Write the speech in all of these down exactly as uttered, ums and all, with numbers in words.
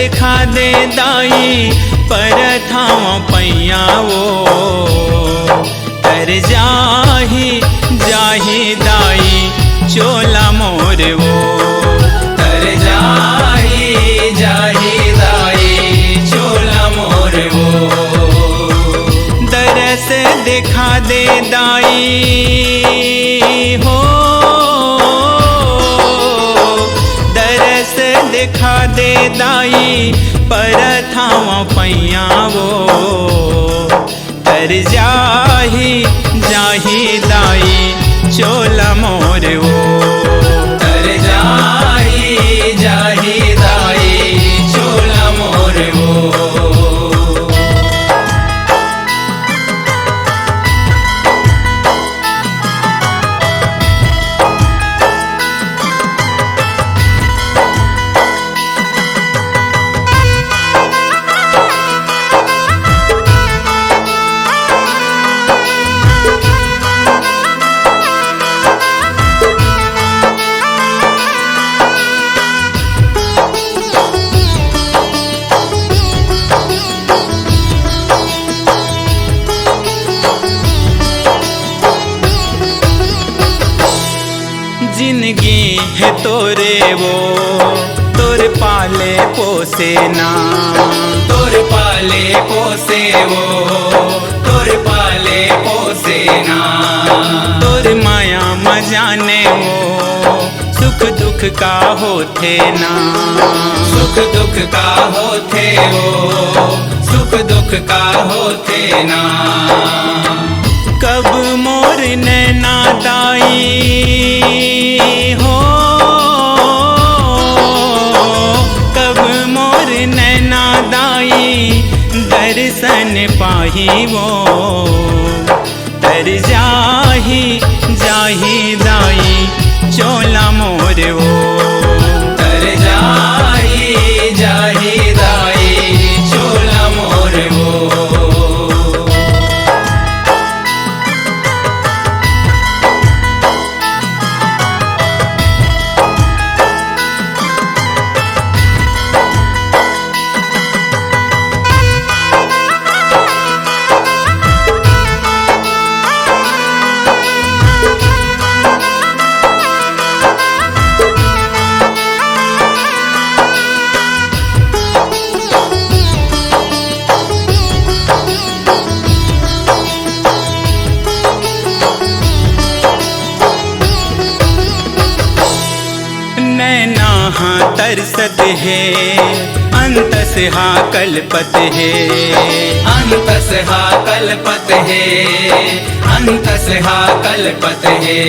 देखा दे दाई, परथाव पैया वो। तर जाही, जाही दाई, चोला मोर वो। तर जाही, जाही दाई, चोला मोर वो। दरस देखा दे दाई हो, दरस देखा दे दाई, परथाव पैया वो। तर जाही, जाही दाई, चोला मोर वो। तर जाही, जाही दाई, चोला मोर वो। जिनगी हे तोरे वो, तोर पाले पोसे ना। तोर पाले पोसे वो, तोर पाले पोसे ना। तोर माया म जाने वो, सुख दुख का होथे ना। सुख दुख का होथे वो, सुख दुख का होथे ना। कब मोर नैना दाई हो, कब मोर नैना दाई दर्शन पाही वो। तर जाही, जाही दाई, चोला मोर वो। तर जाही, जाही दाई, चोला मोर वो। नैना हा तरसत हे, अंतस हा कलपत हे। अंतस हा कलपत हे, अंतस हा कलपत हे।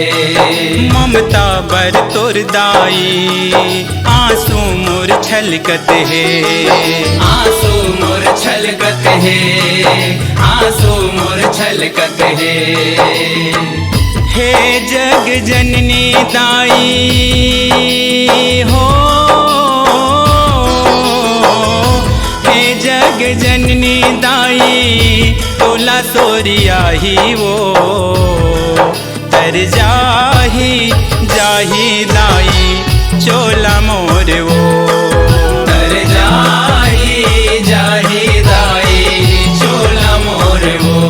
ममता बर तोर दाई, आंसू मोर छलकत हे। आंसू मोर छलकत हे, आंसू मोर छलकत हे। हे जग जननी दाई हो, हे जग जननी दाई, तोला सोरियाही वो। तर जाही, जाही दाई, चोला मोर वो। तर जाही, जाही दाई, चोला मोर वो।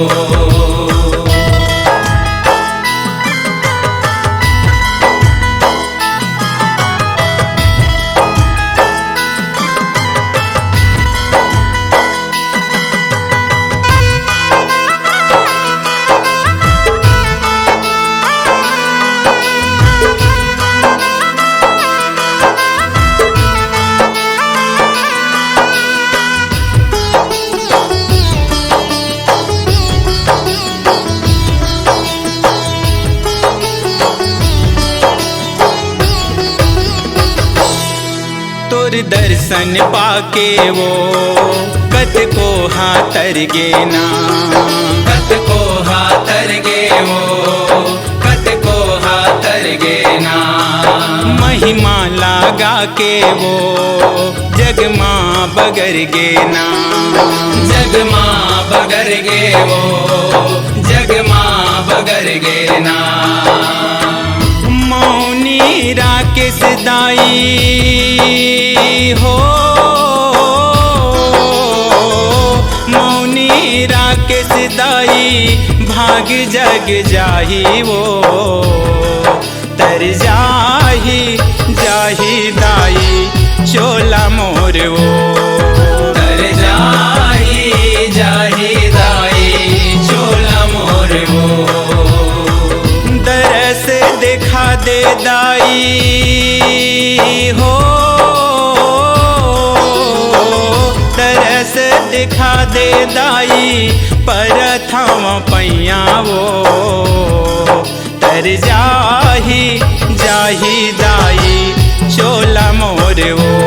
तोर दर्शन पाके वो कतको हा तर गे ना। कतको हा तर गे वो, कतको हा तर गे ना। महिमा लागा के वो जग मा बगर गे ना। जग मा बगर गे वो, जग मा बगर गे ना। मौनी राकेश दाई हो, दाई भाग जग जाही वो, तर जाही, जाही दाई चोला मोर वो। तर जाही, जाही दाई चोला मोर वो। दरस देखा दे दाई हो, दरस देखा दे दाई, परथंव पैया वो। तर जाही, जाही दाई चोला मोर वो।